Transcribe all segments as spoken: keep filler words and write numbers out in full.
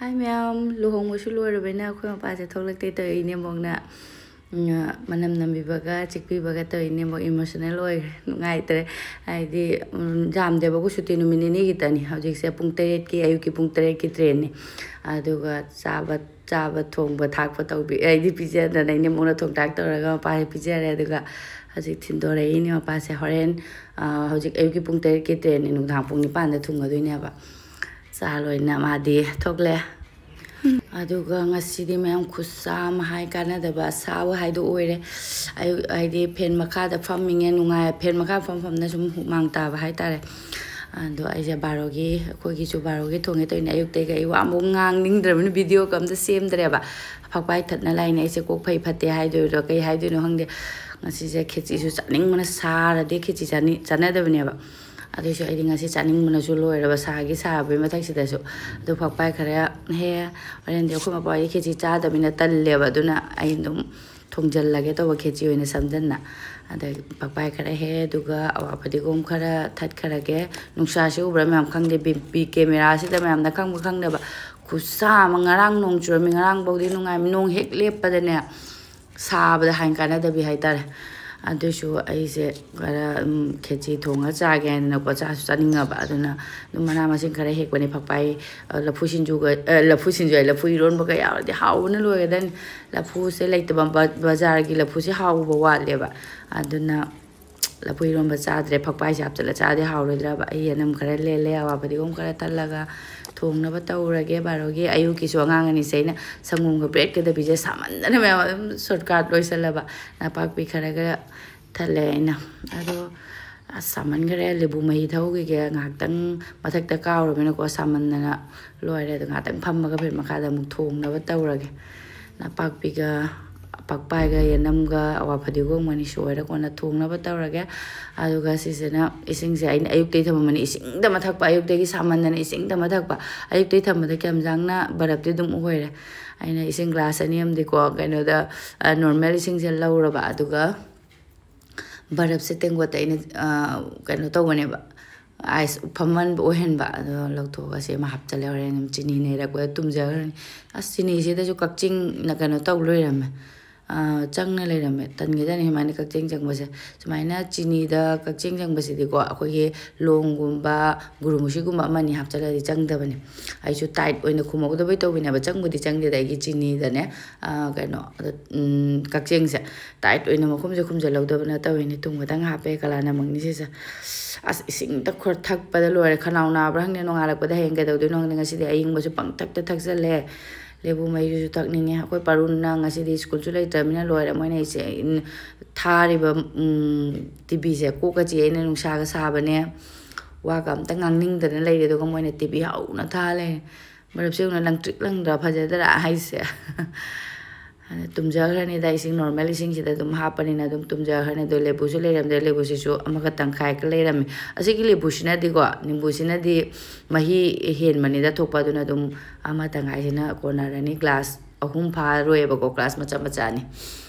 ꯍꯥꯏ ꯃꯌꯥꯝ, ꯂꯨꯍꯣꯡꯕꯁꯨ ꯂꯣꯏꯔꯕꯅꯤꯅ ꯑꯩꯈꯣꯏ ꯃꯄꯥꯁꯦ ꯊꯣꯛꯂꯛꯇꯦ ꯇꯧꯔꯤꯅꯦ ꯃꯧꯅ꯫ ꯎꯝ, ꯃꯅꯝ ꯅꯝꯕꯤꯕꯒ ꯆꯤꯛꯄꯤꯕꯒ ꯇꯧꯔꯤꯅꯦ ꯃꯧ, ꯏꯃꯣꯁꯅꯦꯜ ꯑꯣꯏꯈ꯭ꯔꯦ, ꯅꯨꯡꯉꯥꯏꯇ꯭ꯔꯦ꯫ ꯍꯥꯏꯗꯤ, ꯎꯝ, ꯌꯥꯝꯗꯦꯕꯀꯣ, ꯁꯨꯇꯤ ꯅꯨꯃꯤꯠ ꯅꯤꯅꯤ ꯈꯤꯇꯅꯤ꯫ ꯍꯧꯖꯤꯛꯁꯦ ꯄꯨꯡ ꯇꯔꯦꯠꯀꯤ, ꯑꯌꯨꯛꯀꯤ ꯄꯨꯡ ꯇꯔꯦꯠꯀꯤ ꯇ꯭ꯔꯦꯟꯅꯤ꯫ ꯑꯗꯨꯒ ꯆꯥꯕ ꯆꯥꯕ ꯊꯣꯡꯕ ꯊꯥꯛꯄ ꯇꯧꯕꯤ, ꯑꯩꯗꯤ ꯄꯤꯖꯗꯅ ꯏꯅꯦ ꯃꯧꯅ ꯊꯣꯡ ꯊꯥꯛ ꯇꯧꯔꯒ ꯃꯄꯥꯁꯦ ꯄꯤꯖꯔꯦ꯫ ꯑꯗꯨꯒ ꯍꯧꯖꯤꯛ ꯊꯤꯟꯗꯣꯔꯛꯏꯅꯦ ꯃꯄꯥꯁꯦ꯫ ꯍꯣꯔꯦꯟ, ꯑ, ꯍꯧꯖꯤꯛ ꯑꯌꯨꯛꯀꯤ ꯄꯨꯡ ꯇꯔꯦꯠꯀꯤ ꯇ꯭ꯔꯦꯟꯅꯤ, ꯅꯨꯡꯗꯥꯡ ꯄꯨꯡ ꯅꯤꯄꯥꯟꯗ ꯊꯨꯡꯒꯗꯣꯏꯅꯦꯕ꯫ ꯆꯥ ꯂꯣꯏꯅ ꯃꯥꯗꯤ ꯊꯣꯛꯂꯦ꯫ ꯑꯗꯨꯒ ꯉꯁꯤꯗꯤ ꯃꯌꯥꯝ ꯈꯨꯠꯁꯥ ꯑꯃ ꯍꯥꯏ ꯀꯥꯟꯅꯗꯕ ꯑꯁꯥꯕ ꯍꯥꯏꯗꯣ ꯑꯣꯏꯔꯦ꯫ ꯑꯌꯨꯛ ꯍꯥꯏꯗꯤ ꯐꯦꯟ ꯃꯈꯥꯗ ꯐꯝꯃꯤꯉꯦ ꯅꯨꯡꯉꯥꯏ, ꯐꯦꯟ ꯃꯈꯥ ꯐꯝ ꯐꯝꯅ ꯁꯨꯝ ꯍꯨꯃꯥꯡ ꯇꯥꯕ ꯍꯥꯏꯇꯥꯔꯦ꯫ ꯑꯗꯣ ꯑꯩꯁꯦ ꯕꯥꯔꯣꯒꯤ, ꯑꯩꯈꯣꯏꯒꯤꯁꯨ ꯕꯥꯔꯣꯒꯤ ꯊꯣꯡꯉꯦ ꯇꯧꯔꯤꯅꯦ꯫ ꯑꯌꯨꯛꯇꯩꯒ ꯑꯩ ꯋꯥ ꯑꯃꯨꯛ ꯉꯥꯡꯅꯤꯡꯗ꯭ꯔꯕꯅꯤ, ꯚꯤꯗꯤꯑꯣꯒ ꯑꯝꯇ ꯁꯦꯝꯗ꯭ꯔꯦꯕ꯫ ꯐꯛꯄꯥꯏ ꯊꯠꯅ ꯂꯥꯛꯏꯅꯦ ꯑꯩꯁꯦ, ꯀꯣꯛ ꯐꯩ ꯐꯠꯇꯦ ꯍꯥꯏꯗꯣꯏꯔꯣ ꯀꯩ ꯍꯥꯏꯗꯣꯏꯅꯣ ꯈꯪꯗꯦ꯫ ꯉꯁꯤꯁꯦ ꯈꯦꯆꯤꯁꯨ ꯆꯥꯅꯤꯡꯕꯅ ꯁꯥꯔꯗꯤ ꯈꯦꯆꯤ ꯆꯥꯅꯤ-, ꯆꯥꯅꯗꯕꯅꯦꯕ꯫ ꯑꯗꯨꯏꯁꯨ ꯑꯩꯗꯤ ꯉꯁꯤ ꯆꯥꯅꯤꯡꯕꯅ ꯁꯥꯒꯤ ꯁꯥꯕꯒꯤ ꯃꯊꯛꯁꯤꯗꯁꯨ꯫ ꯑꯗꯨ ꯐꯛꯄꯥꯏ ꯈꯔ ꯍꯦ, ꯍꯣꯔꯦꯟꯗꯤ ꯑꯩꯈꯣꯏ ꯃꯄꯥ ꯍꯣꯏꯗꯤ ꯈꯦꯆꯤ ꯆꯥꯗꯕꯅꯤꯅ ꯇꯜꯂꯦꯕ, ꯑꯗꯨꯅ ꯑꯩ ꯑꯗꯨꯝ ꯊꯣꯡꯖꯤꯜꯂꯒꯦ ꯇꯧꯕ ꯈꯦꯆꯤ ꯑꯣꯏꯅ ꯁꯝꯖꯟꯅ꯫ ꯑꯗ ꯐꯛꯄꯥꯏ ꯈꯔ ꯍꯦ, ꯑꯗꯨꯒ ꯑꯋꯥ ꯐꯗꯤꯒꯣꯝ ꯈꯔ ꯊꯠꯈ꯭ꯔꯒꯦ꯫ ꯅꯨꯡꯁꯥꯁꯤ ꯎꯕ꯭ꯔꯥ ꯃꯌꯥꯝ ꯈꯪꯗꯦ, ꯕꯤ-, ꯕꯤ-, ꯀꯦꯃꯦꯔꯥꯁꯤꯗ ꯃꯌꯥꯝꯅ ꯈꯪꯕ ꯈꯪꯗꯕ ꯈꯨꯠꯁꯥ ꯑꯃ꯫ ꯉꯔꯥꯡ ꯅꯣꯡ ꯆꯨꯔꯝꯃꯤ, ꯉꯔꯥꯡꯐꯥꯎꯗꯤ ꯅꯨꯡꯉꯥꯏꯔꯝꯃꯤ, ꯅꯣꯡ ꯍꯦꯛ ꯂꯦꯞꯄꯗꯅꯦ ꯁꯥꯕꯗ ꯍꯥꯏ ꯀꯥꯟꯅꯗꯕꯤ ꯍꯥꯏꯇꯥꯔꯦ꯫ ꯑꯗꯨꯏꯁꯨ ꯑꯩꯁꯦ ꯈꯔ, ꯎꯝ, ꯈꯦꯆꯤ ꯊꯣꯡꯉ ꯆꯥꯒꯦ ꯍꯥꯏꯅꯀꯣ, ꯆꯥꯁꯨ ꯆꯥꯅꯤꯡꯉꯕ꯫ ꯑꯗꯨꯅ ꯑꯗꯨꯝ ꯃꯅꯥ ꯃꯁꯤꯡ ꯈꯔ ꯍꯦꯛꯄꯅꯦ, ꯐꯛꯄꯥꯏ, ꯑ, ꯂꯐꯨ ꯁꯤꯡꯖꯨꯒ, ꯑ, ꯂꯐꯨ ꯁꯤꯡꯖꯨ ꯍꯥꯏ, ꯂꯐꯨ ꯏꯔꯣꯟꯕꯒ ꯌꯥꯎꯔꯗꯤ ꯍꯥꯎꯕꯅ ꯂꯣꯏꯒꯗꯅꯤ꯫ ꯂꯐꯨꯁꯦ ꯂꯩꯇꯕ, ꯕ-, ꯕꯖꯥꯔꯒꯤ ꯂꯐꯨꯁꯦ ꯍꯥꯎꯕ ꯋꯥꯠꯂꯦꯕ꯫ ꯑꯗꯨꯅ ꯂꯐꯨ ꯏꯔꯣꯟꯕ ꯆꯥꯗ꯭ꯔꯦ, ꯐꯛꯄꯥꯏꯁꯦ ꯍꯥꯞꯆꯤꯜꯂ ꯆꯥꯗꯤ ꯍꯥꯎꯔꯣꯏꯗ꯭ꯔꯕ꯫ ꯑꯩ ꯑꯅꯝ ꯈꯔ ꯂꯦꯜꯂꯦ, ꯑꯋꯥ ꯐꯗꯤꯒꯣꯝ ꯈꯔ ꯇꯜꯂꯒ ꯊꯣꯡꯅꯕ ꯇꯧꯔꯒꯦ꯫ ꯕꯥꯔꯣꯒꯤ ꯑꯌꯨꯛꯀꯤꯁꯨ ꯑꯉꯥꯡ ꯑꯅꯤꯁꯦ ꯑꯩꯅ ꯁꯪꯒꯣꯝꯒ ꯕ꯭ꯔꯦꯗꯀꯗ ꯄꯤꯖꯩ, ꯁꯥꯃꯟꯗꯅ ꯃꯌꯥꯝ ꯑꯗꯨꯝ ꯁꯣꯔꯠꯀꯠ ꯂꯣꯏꯁꯤꯜꯂꯕ꯫ ꯅꯄꯥꯛꯄꯤ ꯈꯔꯒ ꯊꯠꯂꯦ ꯑꯩꯅ꯫ ꯑꯗꯣ ꯑꯁ, ꯁꯥꯃꯟꯈꯔꯦ, ꯂꯦꯕꯨ ꯃꯍꯤ ꯊꯧꯈꯤꯒꯦ꯫ ꯉꯥꯏꯍꯥꯛꯇꯪ ꯃꯊꯛꯇ ꯀꯥꯎꯔꯕꯅꯤꯅꯀꯣ, ꯁꯥꯃꯟꯗꯅ ꯂꯣꯏꯔꯦ꯫ ꯑꯗꯣ ꯉꯥꯏꯍꯥꯛꯇꯪ ꯐꯝꯃꯒ ꯐꯦꯟ ꯃꯈꯥꯗ ꯑꯃꯨꯛ ꯊꯣꯡꯅꯕ ꯇꯧꯔꯒꯦ꯫ ꯅꯄꯥꯛꯄꯤꯒ ꯄꯛꯄꯥꯏꯒ ꯌꯦꯅꯝꯒ ꯑꯋꯥ ꯐꯗꯤꯒꯣꯝꯒꯅꯤ ꯁꯣꯏꯔ ꯀꯣꯟꯅ ꯊꯣꯡꯅꯕ ꯇꯧꯔꯒꯦ꯫ ꯑꯗꯨꯒ ꯁꯤꯁꯤꯅ ꯏꯁꯤꯡꯁꯦ ꯑꯩꯅ ꯑꯌꯨꯛꯇꯩ ꯊꯝꯃꯝꯕꯅꯤ, ꯏꯁꯤꯡꯗ ꯑꯃ ꯊꯛꯄ, ꯑꯌꯨꯛꯇꯒꯤ ꯁꯥꯃꯟꯗꯅ ꯏꯁꯤꯡꯗ ꯑꯃ ꯊꯛꯄ꯫ ꯑꯌꯨꯛꯇꯩ ꯊꯝꯕꯗ ꯀꯌꯥꯝ ꯆꯥꯡꯅ ꯕꯔꯞꯇꯤ ꯑꯗꯨꯝ ꯑꯣꯏꯔꯦ꯫ ꯑꯩꯅ ꯏꯁꯤꯡ ꯒ꯭ꯂꯥꯁ ꯑꯅꯤ ꯑꯃꯗꯤꯀꯣ, ꯀꯩꯅꯣꯗ, ꯑ, ꯅꯣꯔꯃꯦꯜ ꯏꯁꯤꯡꯁꯦ ꯂꯧꯔꯕ, ꯑꯗꯨꯒ ꯕꯔꯞꯁꯦ ꯇꯦꯡꯀꯣꯠꯇ ꯑꯩꯅ, ꯑ, ꯀꯩꯅꯣ ꯇꯧꯕꯅꯦꯕ, ꯑꯥꯏꯁ ꯐꯝꯍꯟꯕ ꯑꯣꯏꯍꯟꯕ, ꯑꯗꯣ ꯂꯧꯊꯣꯛꯑꯒ ꯁꯤ ꯑꯃ ꯍꯥꯞꯆꯜꯂꯦ꯫ ꯍꯣꯔꯦꯟ ꯑꯗꯨꯝ ꯆꯤꯅꯤ ꯅꯩꯔꯛꯄꯗ ꯇꯨꯝꯖꯈ꯭ꯔꯅꯤ꯫ ꯑꯁ, ꯆꯤꯅꯤꯁꯤꯗꯁꯨ ꯀꯛꯆꯤꯡꯅ ꯀꯩꯅꯣ ꯇꯧ ꯂꯣꯏꯔꯝꯃꯦ꯫ ꯑꯥ, ꯆꯪꯅ ꯂꯩꯔꯝꯃꯦ꯫ ꯇꯟꯒꯦꯗꯅꯤ ꯁꯨꯃꯥꯏꯅ ꯀꯛꯆꯤꯡ ꯆꯪꯕꯁꯦ꯫ ꯁꯨꯃꯥꯏꯅ ꯆꯤꯅꯤꯗ ꯀꯛꯆꯤꯡ ꯆꯪꯕꯁꯤꯗꯤꯀꯣ, ꯑꯩꯈꯣꯏꯒꯤ ꯂꯣꯡꯒꯨꯝꯕ, ꯒꯨꯔꯨꯃꯨꯁꯤꯒꯨꯝꯕ ꯑꯃꯅꯤ ꯍꯥꯞꯆꯜꯂꯗꯤ ꯆꯪꯗꯕꯅꯦ꯫ ꯑꯩꯁꯨ ꯇꯥꯏꯠ ꯑꯣꯏꯅ ꯈꯨꯝꯍꯧꯗꯕꯩ ꯇꯧꯕꯤꯅꯦꯕ꯫ ꯆꯪꯕꯨꯗꯤ ꯆꯪꯗꯦꯗ ꯑꯩꯒꯤ ꯆꯤꯅꯤꯗꯅꯦ, ꯑꯥ, ꯀꯩꯅꯣ, ꯑꯗꯣ, ꯎꯝ, ꯀꯛꯆꯦꯡꯁꯦ ꯇꯥꯏꯠ ꯑꯣꯏꯅ ꯃꯈꯨꯝꯁꯦ ꯈꯨꯝꯖꯤꯜꯍꯧꯗꯕꯅ ꯇꯧꯋꯤꯅꯦ꯫ ꯊꯨꯝ ꯈꯛꯇꯪ ꯍꯥꯞꯄꯦ, ꯀꯂꯥꯅ ꯃꯪꯅꯤ ꯁꯤꯁꯦ꯫ ꯑꯁ, ꯏꯁꯤꯡ ꯊꯛꯈ꯭ꯔ-, ꯊꯛꯄꯗ ꯂꯣꯏꯔꯦ꯫ ꯈꯅꯥꯎ ꯅꯥꯕ꯭ꯔꯥ ꯈꯪꯗꯦ, ꯅꯣꯡꯉꯥꯜꯂꯛꯄꯗ ꯍꯌꯦꯡ ꯀꯩꯗꯧꯗꯣꯏꯅꯣ ꯈꯪꯗꯦ꯫ ꯉꯁꯤꯗꯤ ꯑꯌꯤꯡꯕꯁꯨ ꯄꯪꯊꯛꯇ ꯊꯛꯆꯜꯂꯦ꯫ ꯂꯦꯕꯨ ꯃꯍꯤꯁꯨ ꯊꯛꯅꯤꯡꯉꯦ꯫ ꯑꯩꯈꯣꯏ ꯄꯥꯔꯨꯟꯅ ꯉꯁꯤꯗꯤ ꯁ꯭ꯀꯨꯜꯁꯨ ꯂꯩꯇ꯭ꯔꯕꯅꯤꯅ ꯂꯣꯏꯔꯦ꯫ ꯃꯣꯏꯅ ꯑꯩꯁꯦ, ꯎꯝ, ꯊꯥꯔꯤꯕ, ꯎꯝ, ꯇꯤ ꯚꯤꯁꯦ ꯀꯣꯛꯀ ꯆꯤꯛꯑꯦ꯫ ꯑꯩꯅ ꯅꯨꯡꯁꯥꯒ ꯁꯥꯕꯅꯦ, ꯋꯥꯒ ꯑꯝꯇ ꯉꯥꯡꯅꯤꯡꯗꯅ ꯂꯩꯔꯦ꯫ ꯑꯗꯨꯒ ꯃꯣꯏꯅ ꯇꯤ ꯚꯤ ꯍꯧꯅ ꯊꯥ ꯂꯩꯔꯦ꯫ ꯃꯔꯨꯞꯁꯦ ꯌꯦꯡꯉꯨꯅ, ꯂꯪꯇ꯭ꯔꯤꯛ ꯂꯪꯗ꯭ꯔꯥ, ꯐꯖꯗ꯭ꯔꯥ ꯍꯥꯏꯁꯦ? ꯑꯗ ꯇꯨꯝꯖꯈ꯭ꯔꯅꯤꯗ, ꯏꯁꯤꯡ, ꯅꯣꯔꯃꯦꯜ ꯏꯁꯤꯡꯁꯤꯗ ꯑꯗꯨꯝ ꯍꯥꯞꯄꯅꯤꯅ ꯑꯗꯨꯝ ꯇꯨꯝꯖꯈ꯭ꯔꯅꯤ꯫ ꯑꯗꯣ ꯂꯦꯕꯨꯁꯨ ꯂꯩꯔꯝꯗ꯭ꯔꯦ, ꯂꯦꯕꯨꯁꯤꯁꯨ ꯑꯃꯒ ꯇꯪꯈꯥꯏꯒ ꯂꯩꯔꯝꯃꯤ꯫ ꯑꯁꯤꯒꯤ ꯂꯦꯕꯨꯁꯤꯅꯗꯤꯀꯣ, ꯅꯤꯝꯕꯨꯁꯤꯅꯗꯤ ꯃꯍꯤ ꯍꯦꯟꯕꯅꯤꯗ ꯊꯣꯛꯄ, ꯑꯗꯨꯅ ꯑꯗꯨꯝ ꯑꯃ ꯇꯪꯈꯥꯏꯁꯤꯅ ꯀꯣꯟꯅꯔꯅꯤ꯫ ꯒ꯭ꯂꯥꯁ ꯑꯍꯨꯝ ꯐꯥꯔꯣꯏꯕꯀꯣ, ꯒ꯭ꯂꯥꯁ ꯃꯆꯥ ꯃꯆꯥꯅꯤ꯫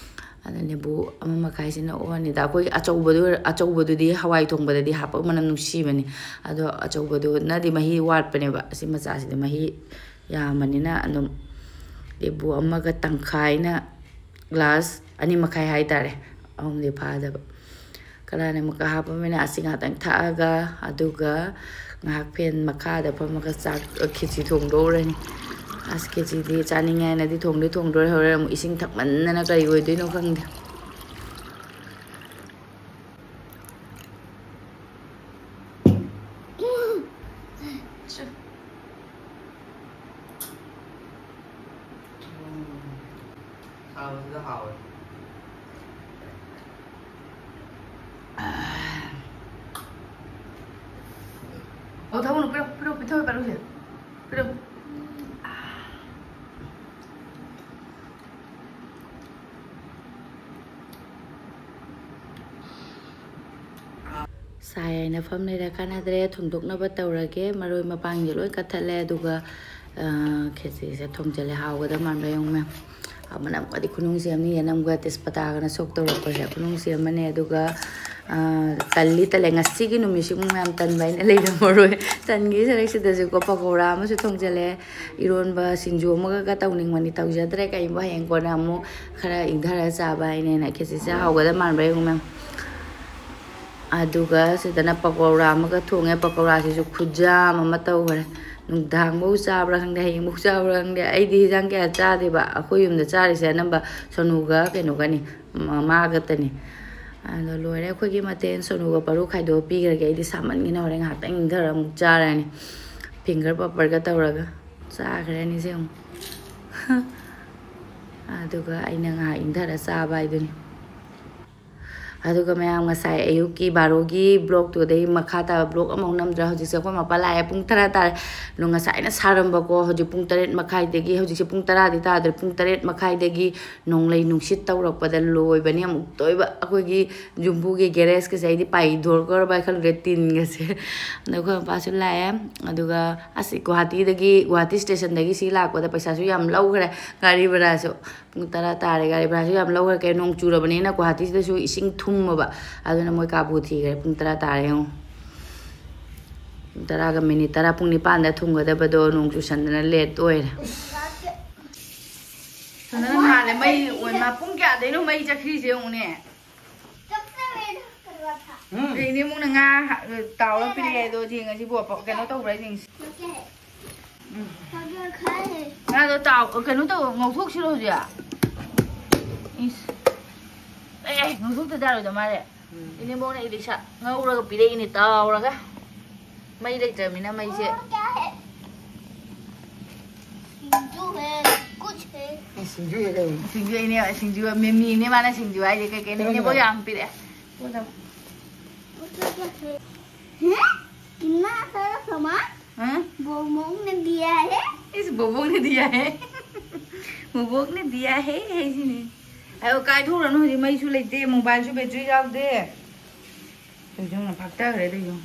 ꯑꯗ ꯂꯦꯕꯨ ꯑꯃ ꯃꯈꯥꯏꯁꯤꯅ ꯑꯣꯍꯟꯅꯤꯗ꯫ ꯑꯩꯈꯣꯏꯒꯤ ꯑꯆꯧꯕꯗꯨ, ꯑꯆꯧꯕꯗꯨꯗꯤ ꯍꯋꯥꯏ ꯊꯣꯡꯕꯗꯗꯤ ꯍꯥꯞꯄ ꯃꯅꯝ ꯅꯨꯡꯁꯤꯕꯅꯤ, ꯑꯗꯣ ꯑꯆꯧꯕꯗꯨꯅꯗꯤ ꯃꯍꯤ ꯋꯥꯠꯄꯅꯦꯕ꯫ ꯑꯁꯤ ꯃꯆꯥꯁꯤꯗꯤ ꯃꯍꯤ ꯌꯥꯝꯕꯅꯤꯅ ꯑꯗꯨꯝ ꯂꯦꯕꯨ ꯑꯃꯒ ꯇꯪꯈꯥꯏꯅ, ꯒ꯭ꯂꯥꯁ ꯑꯅꯤ ꯃꯈꯥꯏ ꯍꯥꯏꯇꯥꯔꯦ, ꯑꯍꯨꯝꯗꯤ ꯐꯥꯗꯕ꯫ ꯀꯂꯥꯅ ꯑꯃꯨꯛꯀ ꯍꯥꯞꯄꯃꯤꯅ ꯑꯁꯤ ꯉꯥꯛꯇꯪ ꯊꯛꯑꯒ, ꯑꯗꯨꯒ ꯉꯥꯏꯍꯥꯛ ꯐꯦꯟ ꯃꯈꯥꯗ ꯐꯝꯃꯒ ꯆꯥꯛ, ꯈꯦꯆꯤ ꯊꯣꯡꯗꯣꯛꯎꯔꯅꯤ꯫ ꯑꯁ, ꯈꯦꯆꯤꯗꯤ ꯆꯥꯅꯤꯡꯉꯦ ꯍꯥꯏꯅꯗꯤ ꯊꯣꯡꯗꯤ ꯊꯣꯡꯗꯣꯔꯦ꯫ ꯍꯣꯔꯦꯟ ꯑꯃꯨꯛ ꯏꯁꯤꯡ ꯊꯛꯃꯟꯗꯅ ꯀꯔꯤ ꯑꯣꯏꯗꯣꯏꯅꯣ ꯈꯪꯗꯦ꯫ ꯁꯥꯕꯁꯤꯗ ꯍꯥꯎꯋꯦ꯫ ꯑꯣ, ꯊꯝꯃꯨꯅꯨ, ꯄꯤꯔꯛꯑꯣ, ꯄꯤꯔꯛꯑꯣ, ꯄꯤꯊꯛꯑꯣ, ꯄꯤꯔꯛꯑꯣ꯫ ꯁꯥꯏ ꯍꯥꯏꯅ ꯐꯝ ꯂꯩꯔ ꯀꯥꯟꯅꯗ꯭ꯔꯦ, ꯊꯣꯡꯗꯣꯛꯅꯕ ꯇꯧꯔꯒꯦ꯫ ꯃꯔꯣꯏ ꯃꯄꯥꯡꯁꯦ ꯂꯣꯏ ꯀꯠꯊꯠꯂꯦ, ꯑꯗꯨꯒ, ꯑ, ꯈꯦꯆ꯭ꯔꯤꯁꯦ ꯊꯣꯡꯖꯤꯜꯂꯦ꯫ ꯍꯥꯎꯒꯗꯕ ꯃꯥꯟꯕ ꯌꯦꯡꯉꯨ ꯃꯌꯥꯝ꯫ ꯍꯥꯎ, ꯃꯅꯝꯒꯗꯤ ꯈꯨꯅꯨꯡꯁꯤ ꯑꯃꯅꯤ, ꯌꯦꯅꯝꯒ ꯇꯦꯖꯄꯇꯥꯒꯅ ꯁꯣꯛ ꯇꯧꯔꯛꯄꯁꯦ ꯈꯨꯅꯨꯡꯁꯤ ꯑꯃꯅꯦ꯫ ꯑꯗꯨꯒ, ꯇꯜꯂꯤ ꯇꯜꯂꯦ꯫ ꯉꯁꯤꯒꯤ ꯅꯨꯃꯤꯠꯁꯤꯃꯨꯛ ꯌꯥꯝ ꯇꯟꯕ ꯑꯩꯅ ꯂꯩꯔꯝꯃꯔꯣꯏ꯫ ꯇꯟꯒꯤ ꯁꯔꯨꯛꯁꯤꯗꯁꯨꯀꯣ ꯄꯀꯧꯔꯥ ꯑꯃꯁꯨ ꯊꯣꯡꯖꯜꯂꯦ, ꯏꯔꯣꯟꯕ, ꯁꯤꯡꯖꯨ ꯑꯃꯒ ꯇꯧꯅꯤꯡꯕꯅꯤ, ꯇꯧꯖꯗ꯭ꯔꯦ꯫ ꯀꯩꯒꯨꯝꯕ ꯍꯌꯦꯡ ꯀꯣꯟꯅ ꯑꯃꯨꯛ ꯈꯔ ꯏꯪꯊꯔ ꯆꯥꯕ ꯍꯥꯏꯅꯦꯅ꯫ ꯈꯦꯆꯤꯁꯦ ꯍꯥꯎꯒꯗꯕ ꯃꯥꯟꯕ꯭ꯔꯥ ꯌꯦꯡꯉꯨ ꯃꯌꯥꯝ꯫ ꯑꯗꯨꯒ ꯁꯤꯗꯅ ꯄꯀꯧꯔꯥ ꯑꯃꯒ ꯊꯣꯡꯉꯦ꯫ ꯄꯀꯧꯔꯥꯁꯤꯁꯨ ꯈꯨꯖꯥꯝ ꯑꯃ ꯇꯧꯈ꯭ꯔꯦ꯫ ꯅꯨꯡꯗꯥꯡꯐꯧ ꯆꯥꯕ꯭ꯔꯥ ꯈꯪꯗꯦ, ꯍꯌꯦꯡꯐꯧ ꯆꯥꯕ꯭ꯔꯥ ꯈꯪꯗꯦ꯫ ꯑꯩꯗꯤ ꯍꯤꯟꯖꯥꯡ ꯀꯌꯥ ꯆꯥꯗꯦꯕ꯫ ꯑꯩꯈꯣꯏ ꯌꯨꯝꯗ ꯆꯥꯔꯤꯁꯦ ꯑꯅꯝꯕ ꯁꯣꯅꯨꯒ ꯀꯩꯅꯣꯒꯅꯤ, ꯃꯥꯒꯇꯅꯤ꯫ ꯑꯗꯣ ꯂꯣꯏꯔꯦ ꯑꯩꯈꯣꯏꯒꯤ ꯃꯊꯦꯜ꯫ ꯁꯣꯅꯨꯒ ꯄꯔꯨ ꯈꯥꯏꯗꯣꯛꯑ ꯄꯤꯈ꯭ꯔꯒꯦ꯫ ꯑꯩꯗꯤ ꯁꯥꯃꯟꯒꯤꯅ ꯍꯣꯔꯦꯟ ꯉꯥꯏꯍꯥꯛꯇꯪ ꯏꯪꯊꯔ ꯑꯃꯨꯛ ꯆꯥꯔꯅꯤ꯫ ꯐꯤꯡꯒꯔ ꯄꯥꯄꯔꯒ ꯇꯧꯔꯒ ꯆꯥꯈ꯭ꯔꯅꯤ ꯁꯦ ꯑꯃꯨꯛ꯫ ꯑꯗꯨꯒ ꯑꯩꯅ ꯉꯥꯏꯍꯥꯛ ꯏꯪꯊꯔ ꯆꯥꯕ ꯍꯥꯏꯗꯨꯅꯤ꯫ ꯑꯗꯨꯒ ꯃꯌꯥꯝ, ꯉꯁꯥꯏ ꯑꯌꯨꯛꯀꯤ ꯕꯥꯔꯣꯒꯤ ꯕ꯭ꯂꯣꯛꯇꯨꯗꯩ ꯃꯈꯥ ꯇꯥꯕ ꯕ꯭ꯂꯣꯛ ꯑꯃꯐꯥꯎ ꯅꯝꯗ꯭ꯔꯦ꯫ ꯍꯧꯖꯤꯛꯁꯦ ꯑꯩꯈꯣꯏ ꯃꯄꯥ ꯂꯥꯛꯑꯦ, ꯄꯨꯡ ꯇꯔꯥ ꯇꯥꯔꯦ꯫ ꯑꯗꯣ ꯉꯁꯥꯏꯅ ꯁꯥꯔꯝꯕꯀꯣ, ꯍꯧꯖꯤꯛ ꯄꯨꯡ ꯇꯔꯦꯠ ꯃꯈꯥꯏꯗꯒꯤ, ꯍꯧꯖꯤꯛꯁꯦ ꯄꯨꯡ ꯇꯔꯥꯗꯤ ꯇꯥꯗ꯭ꯔꯦ, ꯄꯨꯡ ꯇꯔꯦꯠ ꯃꯈꯥꯏꯗꯒꯤ ꯅꯣꯡꯂꯩ ꯅꯨꯡꯁꯤꯠ ꯇꯧꯔꯛꯄꯗ ꯂꯣꯏꯕꯅꯤ ꯑꯃꯨꯛꯇ ꯑꯣꯏꯕ꯫ ꯑꯩꯈꯣꯏꯒꯤ ꯌꯨꯝꯕꯨꯒꯤ ꯒꯦꯔꯦꯖꯀꯁꯦ ꯑꯩꯗꯤ ꯄꯥꯏꯊꯣꯔꯛꯀꯗ꯭ꯔꯥ ꯍꯥꯏ ꯈꯜꯂꯨꯔꯦ, ꯇꯤꯟꯒꯁꯦ꯫ ꯑꯗꯣ ꯑꯩꯈꯣꯏ ꯃꯄꯥꯁꯨ ꯂꯥꯛꯑꯦ꯫ ꯑꯗꯨꯒ ꯑꯁ, ꯒꯨꯍꯥꯇꯤꯗꯒꯤ, ꯒꯨꯍꯥꯇꯤ ꯁ꯭ꯇꯦꯁꯟꯗꯒꯤ ꯁꯤ ꯂꯥꯛꯄꯗ ꯄꯩꯁꯥꯁꯨ ꯌꯥꯝ ꯂꯧꯈ꯭ꯔꯦ, ꯒꯥꯔꯤ ꯚꯔꯥꯁꯨ꯫ ꯄꯨꯡ ꯇꯔꯥ ꯇꯥꯔꯦ, ꯒꯥꯔꯤ ꯚꯔꯥꯁꯨ ꯌꯥꯝ ꯂꯧꯈ꯭ꯔꯦ꯫ ꯀꯩꯅꯣ, ꯅꯣꯡ ꯆꯨꯔꯕꯅꯤꯅ ꯒꯨꯍꯥꯇꯤꯁꯤꯗꯁꯨ ꯏꯁꯤꯡ ꯊꯨꯝꯃꯕ, ꯑꯗꯨꯅ ꯃꯣꯏ ꯀꯥꯕꯨ ꯊꯤꯈ꯭ꯔꯦ꯫ ꯄꯨꯡ ꯇꯔꯥ ꯇꯥꯔꯦ ꯌꯦꯡꯉꯣ꯫ ꯄꯨꯡ ꯇꯔꯥꯒ ꯃꯤꯅꯤꯠ ꯇꯔꯥ, ꯄꯨꯡ ꯅꯤꯄꯥꯟꯗ ꯊꯨꯡꯒꯗꯕꯗꯣ ꯅꯣꯡ ꯆꯨꯁꯟꯗꯅ ꯂꯦꯠ ꯑꯣꯏꯔꯦ꯫ ꯁꯣꯅꯥ ꯃꯥꯜꯂꯦ ꯃꯩ ꯑꯣꯏ ꯃꯥ꯫ ꯄꯨꯡ ꯀꯌꯥꯗꯩꯅꯣ ꯃꯩ ꯆꯠꯈ꯭ꯔꯤꯁꯦ ꯌꯦꯡꯉꯨꯅꯦ꯫ ꯎꯝ꯫ ꯍꯌꯦꯡꯗꯤ ꯑꯃꯨꯛꯅ ꯉꯥ ꯇꯥꯎꯔ ꯄꯤꯔꯛꯑꯦ ꯑꯗꯣ ꯌꯦꯡꯉꯁꯤ ꯕꯣ-, ꯀꯩꯅꯣ ꯇꯧꯕ꯭ꯔꯥ ꯌꯦꯡꯁꯤ꯫ ꯎꯝ꯫ ꯉꯥꯗꯣ ꯇꯥꯎ-, ꯀꯩꯅꯣ ꯇꯧ, ꯉꯧꯊꯣꯛꯁꯤꯔꯣ ꯍꯧꯖꯤꯛ? ꯏꯁ꯫ ꯑꯦ, ꯉꯧꯊꯣꯛꯇ ꯌꯥꯔꯣꯏꯗ ꯃꯥꯜꯂꯦ꯫ ꯎꯝ꯫ ꯏꯅꯦꯝꯕꯣꯛꯅ ꯏꯂꯤꯁꯥ ꯉꯧꯔꯒ ꯄꯤꯔꯛꯏꯅꯦ, ꯇꯥꯎꯔꯒ꯫ ꯃꯩ ꯂꯩꯇ꯭ꯔꯕꯅꯤꯅ ꯃꯩꯁꯦ꯫ ꯁꯤꯡꯖꯨ ꯍꯦ, ꯀꯨꯆ ꯍꯦ꯫ ꯑꯦ, ꯁꯤꯡꯖꯨ ꯍꯦ ꯀꯩꯅꯣ? ꯁꯤꯡꯖꯨ ꯍꯥꯏꯅꯦ, ꯁꯤꯡꯖꯨ, ꯃꯤꯃꯤꯅꯦ ꯃꯥꯅ ꯁꯤꯡꯖꯨ ꯍꯥꯏꯁꯦ, ꯀꯩ ꯀꯩꯅꯣ ꯀꯩꯅꯣ? ꯏꯅꯦꯝꯕꯣꯛ ꯌꯥꯝ ꯄꯤꯔꯛꯑꯦ꯫ ꯄꯣꯠ ꯑꯃ꯫ हैं? कितना सारा सामान? हाँ? बोबोक ने दिया है। इस बोबोक ने दिया है। बोबोक ने दिया है, है जी ने। ꯑꯌꯣ, ꯀꯥꯏꯊꯣꯛꯎꯔꯅꯨ, ꯍꯧꯖꯤꯛ ꯃꯩꯁꯨ ꯂꯩꯇꯦ, ꯃꯣꯕꯥꯏꯜꯁꯨ ꯕꯦꯇ꯭ꯔꯤ ꯌꯥꯎꯗꯦ꯫ ꯇꯨ ꯌꯦꯡꯉꯨ, ꯐꯥꯛꯊꯈ꯭ꯔꯦ, ꯇꯨ ꯌꯦꯡꯉꯨ꯫